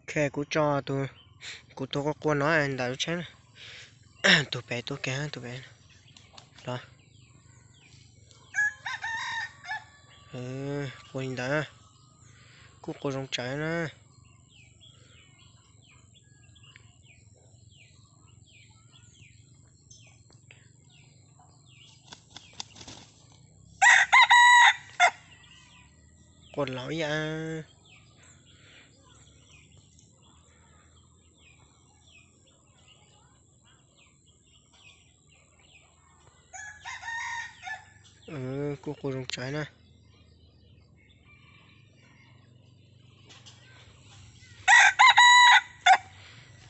Ok, kuv tso tus, kuv tus quaj quaj no ntawm lub tsheb na. Tus pem tuaj kiag, tus pem los. Quaj li ntawd, kuj quaj zoo tsawv na. Quaj laus ib yam. Kuj quaj zoo tsawv na.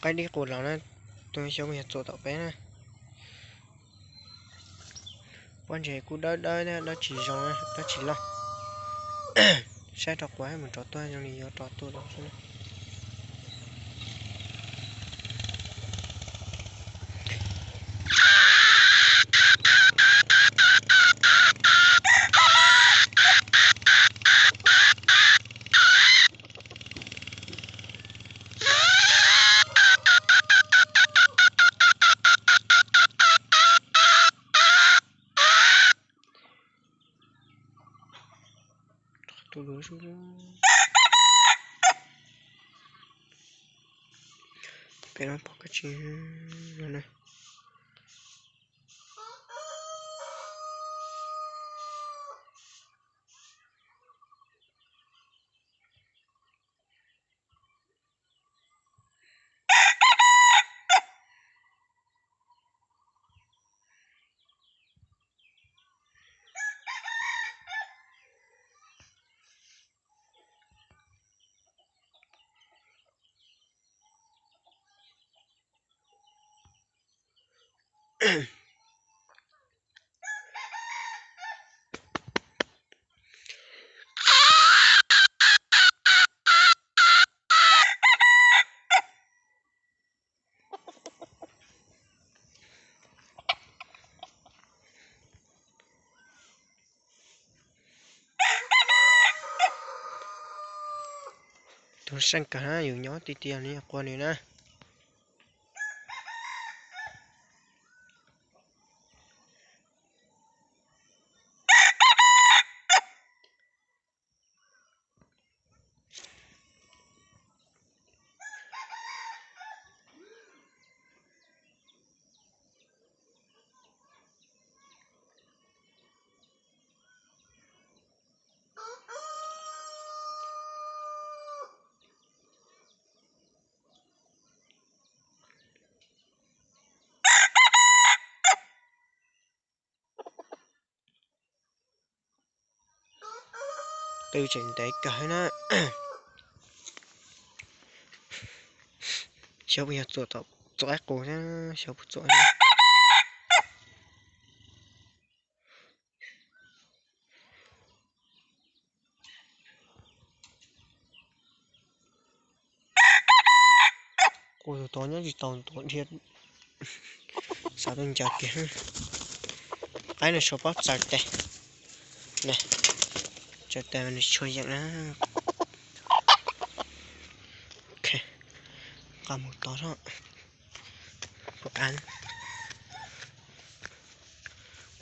Qaib dib quaj laus na, tus xyov yog txuam tom peb na. Pob ntseg kuj dawb dawb, dab tsi zoo, dab tsi loj. Saib rau quav mus rov tuaj zoo li yuav rov tuaj lawm xwb. Peb no pom kab tsi no na. Tus seej kawg na, yus nyob tiag tiag li quaj nws na. Qw tseem ntev kawg na. Xyov puas yog txuam, txuam qaib qus thiab, xyov puas txuam. Quaj tus tod nyob tsis tau tus dhia, xav tuaj ncaws kiag. Qaib no tshuav pob txawv tes, txawv tes mas nws tsis tshua yeem na. Ok, nqa mus tod soj. Puas qab?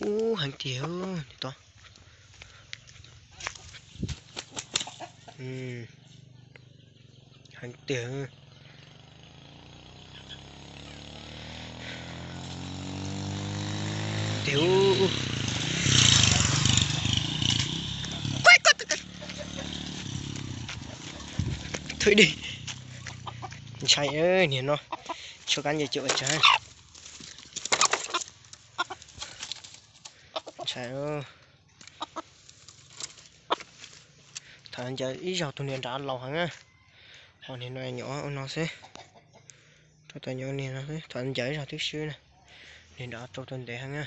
Ub, heev tiag tod. Heev tiag. Tiag. Thwj dig. Ntshai, niag no tshuav kab ncaws cuam tsawv. Ntshai. Tham ncaws ib zaug tus niag nrad laus heev na. Ho niag no nyuam ua no xwb. Rau tau nyuam niag no xwb, tham ncaws ib zaug twb swb na. Niag nrad rau tau ntev heev na.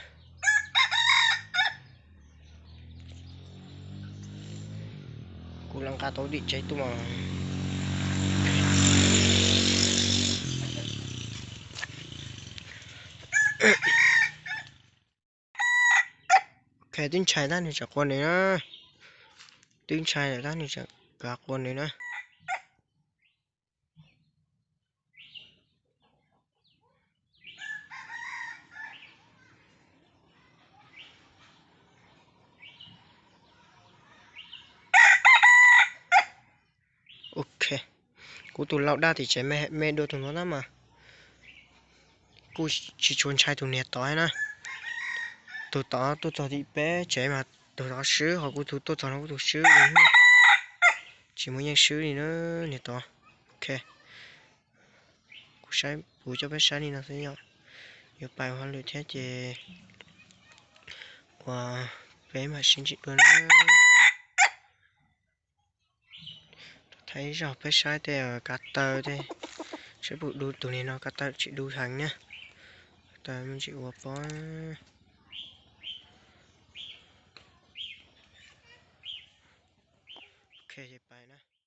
Kuv lam nqa tau dim tsev tuaj mas. Ok, twb ntshai tab nws tseem quaj nws na. Twb ntshai lawm tab nws tseem kav quaj nws na. Ok, kuv tus lau daj tim tsev me dua tus no na mas kuj tsis tshua ntshai tus niag tod na. Tus tod tuaj txog tim peb tsev mas tus tod swb, ho kuv tus tuaj txog no kuj tus swb li. Tsis muaj yeej swb li na, niag tod. Ok, kuv saib, kuv coj peb saib li no xwb yom. Yuav pais ua hauj lwm thiab ces uas peb mam sib ntsib dua na. Thaij zog peb saib tej kav taw tej, saib puas du tus niag no, kav taw tsis du heev na. Kav taw me ntsis ua pob.